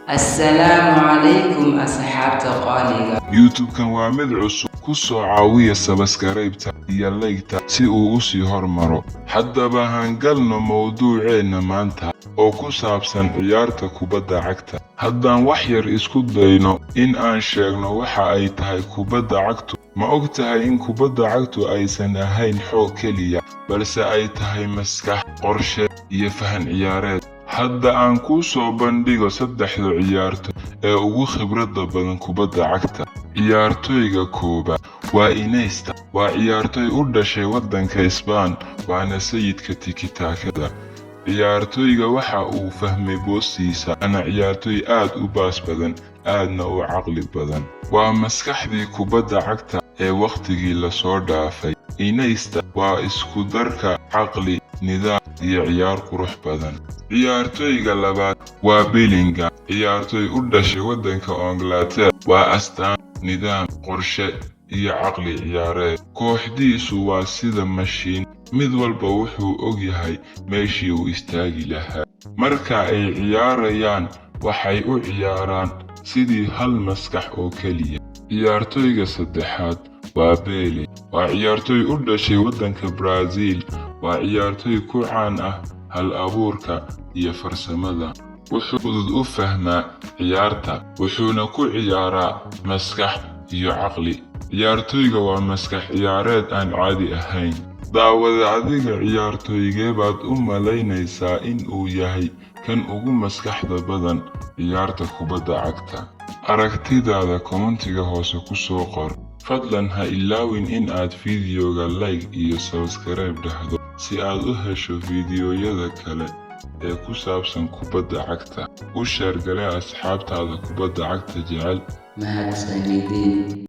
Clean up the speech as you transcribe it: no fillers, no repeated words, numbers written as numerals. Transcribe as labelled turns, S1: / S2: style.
S1: Assalaamu calaykum, asxaabta qaaliga.
S2: YouTube-kan waa mid cusub. Ku soo caawiya subscribe-ta iyo like-ta si uu u sii hormaro. Haddaba hangalno mowduuceenna maanta oo ku saabsan ciyaarta kubadda cagta. Haddaan wax yar isku dayno in aan sheegno waxa ay tahay kubadda cagtu. Ma og tahay in kubadda cagtu aysan ahayn xoog keliya, balse ay tahay maskax, qorshe iyo fahan ciyaareed? Hadda aan kuu soo bandhigo saddexda ciyaartoy ee ugu khibradda badan kubadda cagta. Ciyaartoyga koowaad waa Iniesta. Waa ciyaartoy u dhashay waddanka Isbaan, waana sayidka tiki-takada. Ciyaartoyga waxa uu fahmay boostiisa, waana ciyaartoy aad u baas badan, aadna u caqli badan. Waa maskaxdii kubadda cagta ee wakhtigii la soo dhaafay. Iniesta waa isku darka caqli, nidaam iyo ciyaar qurux badan. Ciyaartoyga labaad waa Bellingham, ciyaartoy u dhashay waddanka Ingiltera. Waa astaan nidaam, qorshe iyo caqli ciyaareed. Kooxdiisu waa sida mashiin, mid walba wuxuu og yahay meeshii uu istaagi lahaa. Marka ay ciyaarayaan, waxay u ciyaaraan sidii hal maskax oo keliya. Ciyaartoyga saddexaad waa Pele. Waa ciyaartoy u dhashay waddanka Brazil. Waa ciyaartoy ku caan ah hal-abuurka iyo farsamada. Wuxuu fudud u fahmaa ciyaarta, wuxuuna ku ciyaaraa maskax iyo caqli. Ciyaartoyga waa maskax ciyaareed aan caadi ahayn. Daawade, adiga ciyaartoygee baad u malaynaysaa in uu yahay kan ugu maskaxda badan ciyaarta kubadda cagta? Aragtidaada comment-iga hoose ku soo qor. Fadlan ha ilaawin in aad fiidiyowga like iyo subscribe dhahdo si aad u hesho fiidiyowyada kale ee ku saabsan kubadda cagta. U share garee asxaabtaada kubadda cagta jecel.
S1: Mahadsanidin.